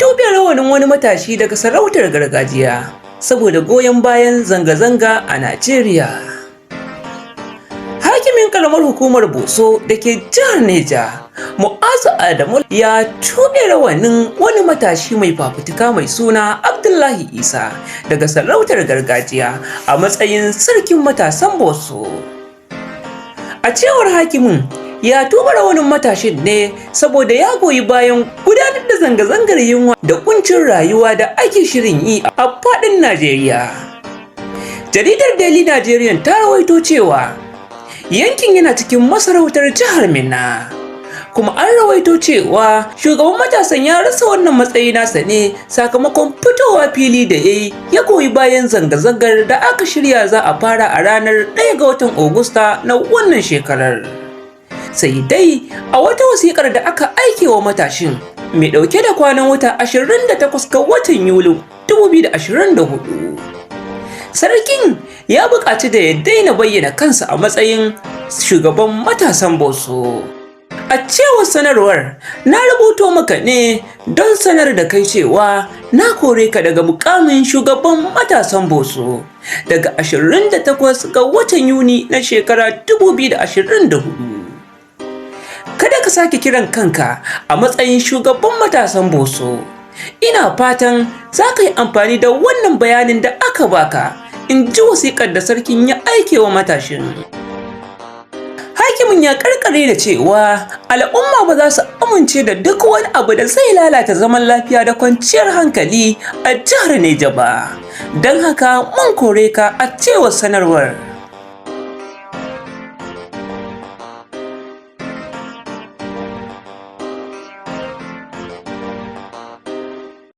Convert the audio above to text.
tuɓe rawanin wani matashi daga sarautar gargajiya saboda goyon bayan zanga-zanga a Najeriya. Hakimin karamar hukumar Boso da ke jihar Neja, Mu'azu Adamu, ya tuɓe rawanin wani matashi mai fafutuka mai suna Abdullahi Isa daga sarautar gargajiya a matsayin sarkin matasan Boso. A cewar hakimin, ya tuba rawanin matashin ne saboda ya goyi bayan gudanar da zanga-zangar yunwa da kuncin rayuwa da ake shirin yi a faɗin Najeriya. Jaridar Daily Nigerian ta rawaito cewa yankin yana cikin masarautar jihar Minna. Kuma an rawaito cewa shugaban matasan ya rasa wannan matsayi nasa ne sakamakon fitowa fili da ya yi ya goyi bayan zanga-zangar da aka shirya za a fara a ranar 1 ga watan Ogusta na wannan shekarar. Sai dai a wata wasiƙar da aka aike wa matashin mai ɗauke da kwanan wata 28 ga watan Yuli 2024, sarkin ya buƙaci da ya daina bayyana kansa a matsayin shugaban matasan Boso. A cewar sanarwar, na rubuto maka ne don sanar da kai cewa na kore ka daga mukamin shugaban matasan Boso daga 28 ga watan Yuni na shekara 2024. Kada ka sake kiran kanka a matsayin shugaban matasan Boso. Ina fatan za ka yi amfani da wannan bayanin da aka baka, in ji wasiƙar da sarkin ya aike wa matashin. Hakimin ya karkare da cewa al'umma ba za su amince da duk wani abu da zai lalata zaman lafiya da kwanciyar hankali a jihar Neja ba. Don haka mun kore ka, a cewar sanarwar.